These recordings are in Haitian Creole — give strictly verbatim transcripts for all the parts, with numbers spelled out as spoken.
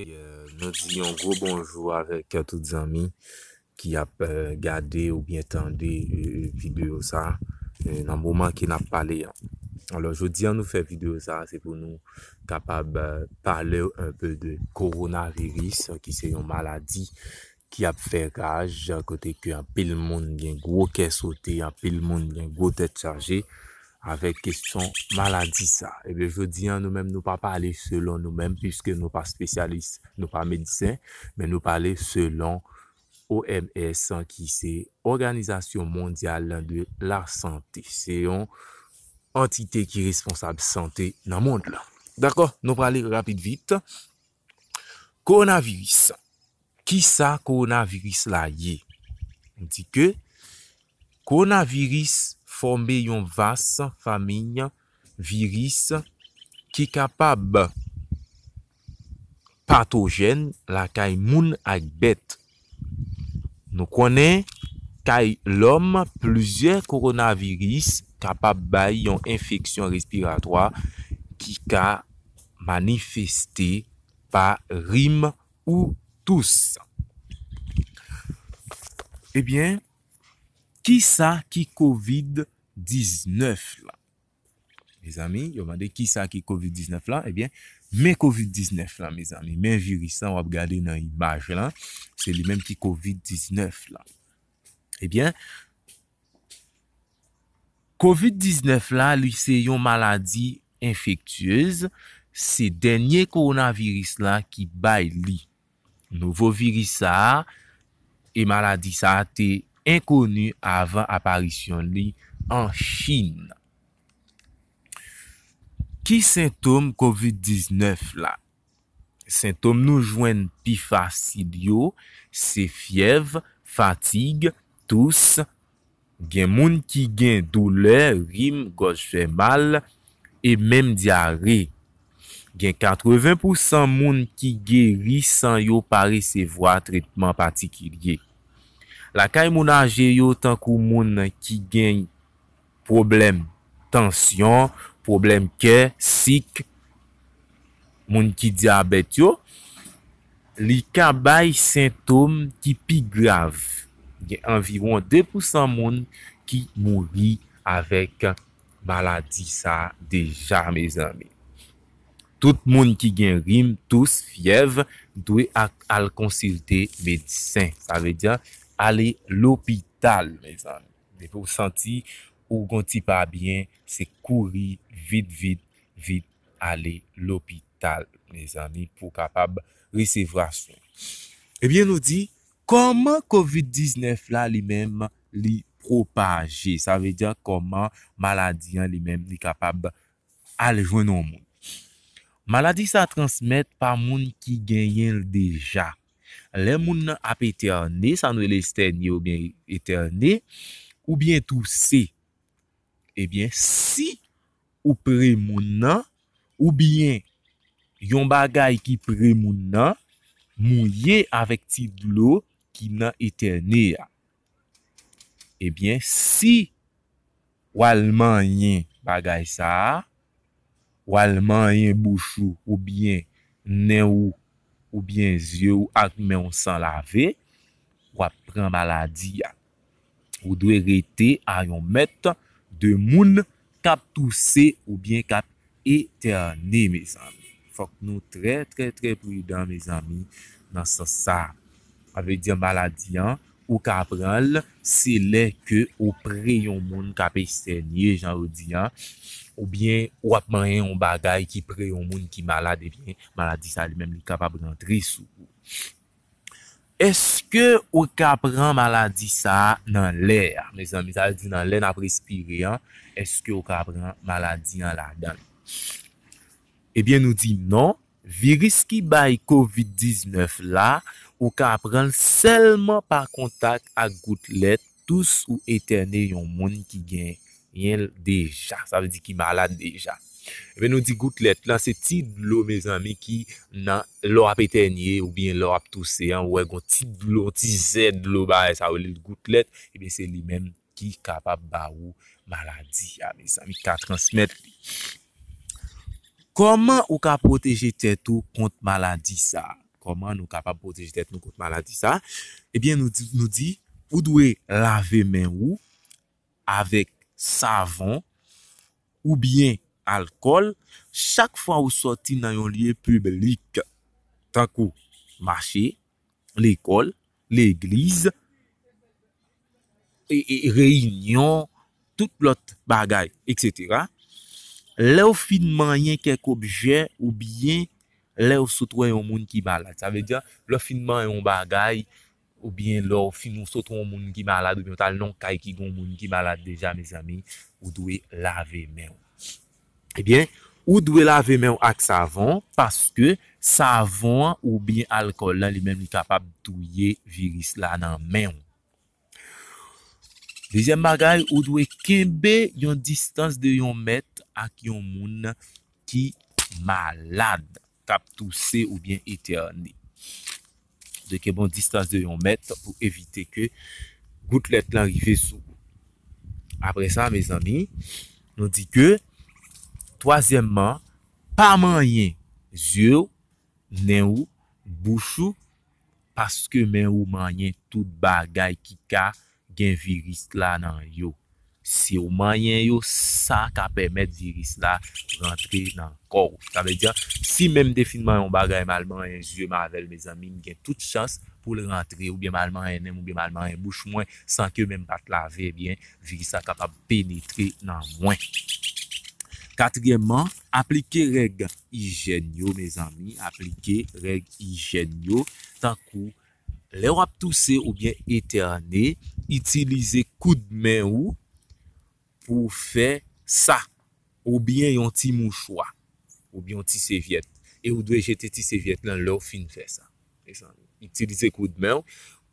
E, nou di yon gwo bonjou avèk tout zanmi ki ap, e, gade oubyen tande, e, videyo sa, e, nan moman ke n ap pale an. Alò, jodi an nou fè videyo sa, se pou nou kapab, e, pale un peu de kowonaviris, ki se yon maladi ki ap fè raj, kote ke anpil moun gen gwo kè sote, anpil moun gen gwo tèt chaje avèk kesyon maladi sa. Ebyen, jodi an, nou menm, nou pa pale selon nou menm, piske nou pa espesyalis, nou pa medsen, men nou pale selon O M S, ki se Òganizasyon Mondyal de la Sante. Se yon antite ki responsab sante nan mond lan. Dakò, nou prale rapid vit. Kowonaviris. Kisa kowonaviris la ye? Nou di ke kowonaviris fòme yon vas fanmiy viris ki kapab patojèn lakay moun ak bèt. Nou konnen kay lòm, plizyè kowonaviris kapab bay yon enfeksyon respiratwa ki ka manifeste pa rim ou tous. Ebyen, kisa ki kovid diznèf la? Mezanmi, yo mande kisa ki kovid diznèf la? Ebyen, men kovid diznèf la, mezanmi. Men viris lan, w ap gade nan imaj lan. Se li menm ki kovid diznèf la. Ebyen, kovid diznèf la, li se yon maladi enfektyez. Se dènye kowonaviris la ki bay li. Nouvo viris sa a e maladi sa a te enkoni avan aparisyon li an Chin. Ki sentòm kovid diznèf la? Sentòm nou jwenn pi fasil yo, se fyèv, fatig, tous, gen moun ki gen doulè, rim, gòj fè mal, e menm dyare. Gen katreven pousan moun ki geri san yo pa resevwa tretman patikilye. Lakay moun aje yo, tankou moun ki gen pwoblèm tansyon, pwoblèm kè, sik, moun ki dyabèt yo, li ka bay sentòm ki pi grav. Gen anviwon de pousan moun ki mouri avèk maladi sa a deja, mezanmi. Tout moun ki gen rim, tous, fyèv, dwe ak, al konsilte medsen. Sa vle di, ale lopital, mezanmi. Depi w santi ou gon ti pa byen, se kouri vit, vit, vit ale lopital, mezanmi, pou w kapab resevwa swen. Ebyen, nou di, kòman kovid diznèf la li menm li pwopaje? Sa vle di kòman maladi an li menm li kapab al jwenn yon moun. Maladi sa transmèt pa moun ki genyen l deja. Lè moun nan ap etène, sa nou rele estènye oubyen etène, oubyen touse, ebyen, si ou pre moun nan, oubyen yon bagay ki pre moun nan, mouye avèk ti dlo ki nan etène a. Ebyen, si w al manyen bagay sa a, w al manyen bouch ou, oubyen nen ou, oubyen zye ou ak men w san lave, w ap pran maladi a. Ou dwe rete a yon mèt de moun k ap touse oubyen k ap etène, mezanmi. Fòk nou trè, trè, trè pridan, mezanmi, nan sans sa. Sa vle di maladi an, ou ka pran l, se lè ke ou pre yon moun k ap estènye, jan yo di an, oubyen w ap manyen yon bagay ki pre yon moun ki malad, ebyen, maladi sa li menm, li kapab rantre sou ou. Èske ou ka pran maladi sa a nan lè a? Mezanmi, sa vle di nan lè n ap respire an, èske ou ka pran maladi an ladan l? Ebyen, nou di non. Viris ki bay kovid diznèf la, ou ka pran l sèlman pa kontak ak goutlèt, tous ou etène yon moun ki genyen l deja. Sa vle di ki malad deja. Ebyen, nou di goutlèt lan, se ti dlo, mezanmi, ki nan, lè w ap etènye oubyen lè w ap touse an, ou wè gon ti dlo, ti zè dlo, bagay sa yo rele l goutlèt, ebyen, se li menm ki kapab ba ou maladi a, mezanmi, ki ka transmèt li. Kòman ou ka pwoteje tèt ou kont maladi sa a? kòman nou kapab pwoteje tèt nou kont maladi sa, ebyen, nou di, nou di, ou dwe lave men ou avèk savon oubyen alkòl chak fwa ou sòti nan yon lye piblik, tankou mache, lekòl, legliz, e, e, reyinyon, tout lòt bagay, etsetera. Lè w fin manyen kèk objè oubyen lè w sot wè yon moun ki malad. Sa vle di, lè w fin manyen yon bagay, oubyen lè w fin ou sot wè yon moun ki malad, oubyen w t al nan yon kay ki gen yon moun ki malad deja, mezanmi, ou dwe lave men w. Ebyen, ou dwe lave men w ak savon, paske savon an oubyen alkòl lan, li menm, li kapab touye viris la nan men w. Dezyèm bagay, ou dwe kenbe yon distans de yon mèt ak yon moun ki malad, k ap touse oubyen etène. Ou dwe kenbe yon distans de yon mèt pou evite ke goutlèt lan rive sou ou. Apre sa, mezanmi, nou di ke, twazyèmman, pa manyen zye w, nen w, bouch ou, paske men ou manyen tout bagay ki ka gen viris la nan yo. Si w manyen yo, sa ka pèmèt viris la rantre nan kò w. Sa vle di, si menm m te fin manyen yon bagay, m al manyen zye m avè l, mezanmi, m gen tout chans pou l rantre, oubyen m al manyen nen m, oubyen m al manyen bouch mwen, san ke menm m pa t lave, ebyen, viris la kapab penetre nan mwen. Katriyèmman, aplike règ ijèn yo, mezanmi, aplike règ ijèn yo, tankou lè w ap touse oubyen etène, itilize koud men ou pou w fè sa, oubyen yon ti mouchwa, oubyen yon ti sevyèt. E ou dwe jete ti sevyèt lan lè w fin fè sa. Mezanmi, itilize koud men w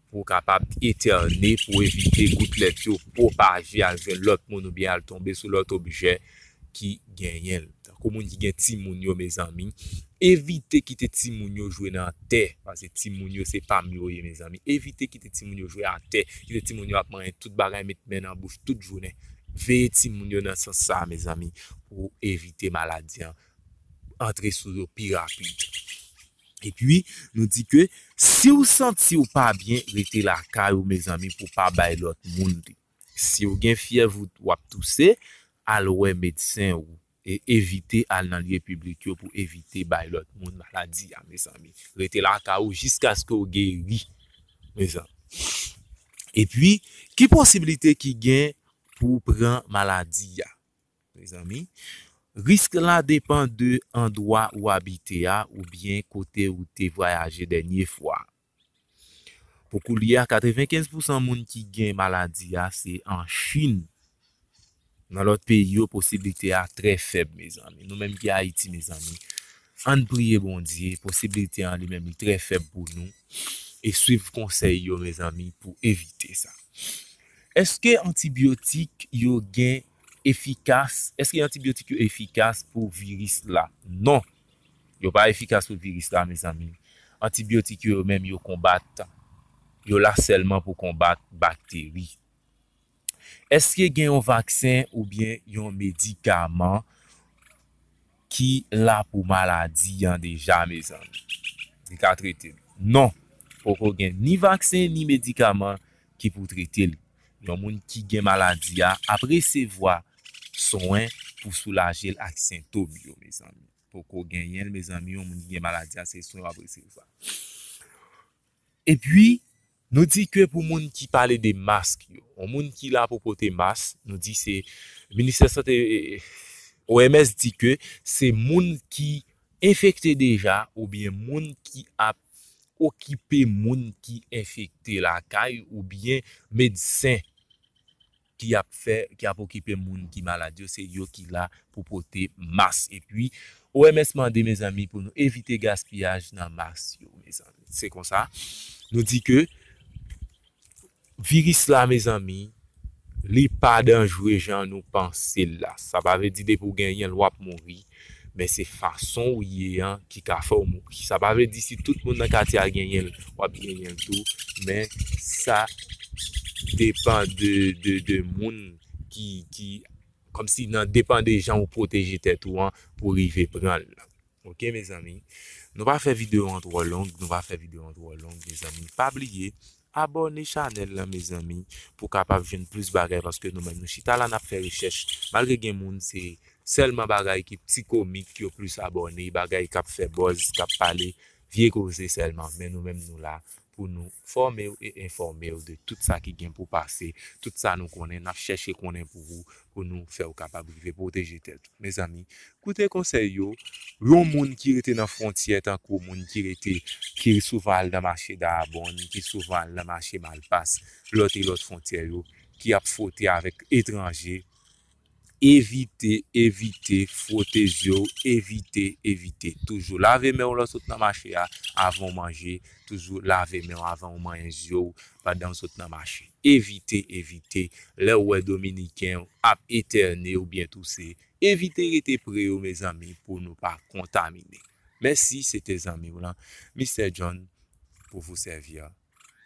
pou w kapab etène, pou w evite goutlèt yo pwopaje al jwenn lòt moun oubyen al tonbe sou lòt objè ki genyen l. Tankou moun ki gen timoun yo, mezanmi, evite kite timoun yo jwe nan tè, paske timoun yo se pa m yo ye, mezanmi. Evite kite timoun yo jwe atè, kite timoun yo ap manyen tout bagay, met men nan bouch tout jounen. Veye timoun yo nan sans sa, mezanmi, pou evite maladi an antre sou yo pi rapid. Epi, nou di ke si w santi w pa byen, rete lakay ou, mezanmi, pou w pa bay lòt moun li. Si w gen fyèv ou w ap touse, al wè medsen ou. E evite al nan lye piblik yo pou evite bay lòt moun maladi a, mezanmi. Rete lakay ou jiskaske w geri, mezanmi. Epi, ki posiblite ki gen pou w pran maladi a? Mezanmi, risk la depann de andwa ou abite a oubyen kote ou te vwayaje dènye fwa. Pou koulye a, katrevenkenz pousan moun ki gen maladi a se an Chin. Nan lòt peyi yo, posiblite a trè fèb, mezanmi. Nou menm ki Ayiti, mezanmi, ann priye Bondye, posiblite an li menm li trè fèb pou nou. E swiv konsèy yo, mezanmi, pou evite sa. Èske antibyotik yo gen efikas? Èske antibyotik yo efikas pou viris la? Non. Yo pa efikas pou viris la, mezanmi. Antibyotik yo, yo menm, yo konbat, yo la sèlman pou konbat bakteri. Èske gen yon vaksen oubyen yon medikaman ki la pou maladi an deja, mezanmi? Li ka trete l? Non. Poko gen ni vaksen, ni medikaman ki pou trete l. Yon moun ki gen maladi a ap resevwa swen pou soulaje l ak sentòm yo, mezanmi. Poko genyen l, mezanmi, yon moun ki gen maladi a, se swen w ap resevwa. Epi, nou di ke pou moun ki pale de mask yo, yon moun ki la pou pote mask, nou di se Ministè Sante, O M S di ke se moun ki enfekte deja oubyen moun ki ap okipe moun ki enfekte lakay oubyen medsen ki ap fè, ki ap okipe moun ki malad yo, se yo ki la pou pote mask. Epi, O M S mande, mezanmi, pou nou evite gaspiyaj nan mask yo, mezanmi. Se konsa, nou di ke viris la, mezanmi, li pa danjre jan nou panse l la. Sa pa vle di depi w genyen l, w ap mouri, men se fason w ye an ki ka fè w mouri. Sa pa vle di si tout moun nan katye a genyen l, w ap genyen l tou, men sa depann de, de, de moun ki, ki, kòmsi nan depann de jan w pwoteje tèt ou an pou rive pran l. Oke, mezanmi? Nou pa fè videyo an twò long, nou pa fè videyo an twò long, mezanmi. Pa bliye, abòne chanèl lan, mezanmi, pou kapab jwenn plis bagay, paske nou menm nou chita la, n ap fè rechèch. Malgre gen moun, se sèlman bagay ki ti komik yo plis abòne, bagay k ap fè buzz, k ap pale vye koze sèlman. Men nou menm, nou la pou nou fòme w e enfòme w de tout sa ki gen pou pase, tout sa nou konnen, n ap chèche konnen pou ou, pou nou fè w kapab rive pwoteje tèt ou. Mezanmi, koute konsèy yo. Yon moun ki rete nan fwontyè, tankou moun ki rete, ki souvan al nan mache Dayabonn, ki souvan al nan mache Malpas, lòt e lòt fwontyè yo, ki ap fwote avèk etranje, evite, evite fwote zye w, evite, evite. Toujou lave men w lè w sot nan mache a, avan w manje, toujou lave men w avan w manyen zye w pandan w sot nan mache. Evite, evite. Lè w wè Dominiken ap etène oubyen touse, evite rete pre yo, mezanmi, pou nou pa kontamine. Mèsi, se te zanmi w lan, Mistè John, pou vous servir.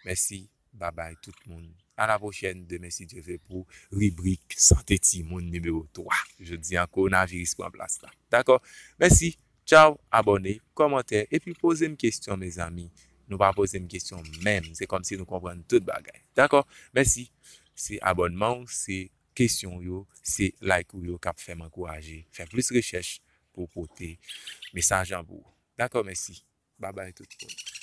Mèsi, babay tout moun. A la pwochèn, demen si Dye vle, pou ribrik Sante Timoun nimewo twa. Jodi a, kowonaviris pran plas la. Dakò? Mèsi. Tchaw, abòne, kòmantè, epi poze m kesyon, mezanmi. Nou pa poze m kesyon menm. Se kòmsi nou konprann tout bagay. Dakò? Mèsi. Se abònman w, se kesyon w yo, se like ou yo k ap fè m ankouraje fè plis rechèch pou pote mesaj an pou ou. Dakò, mèsi. Babay tout moun.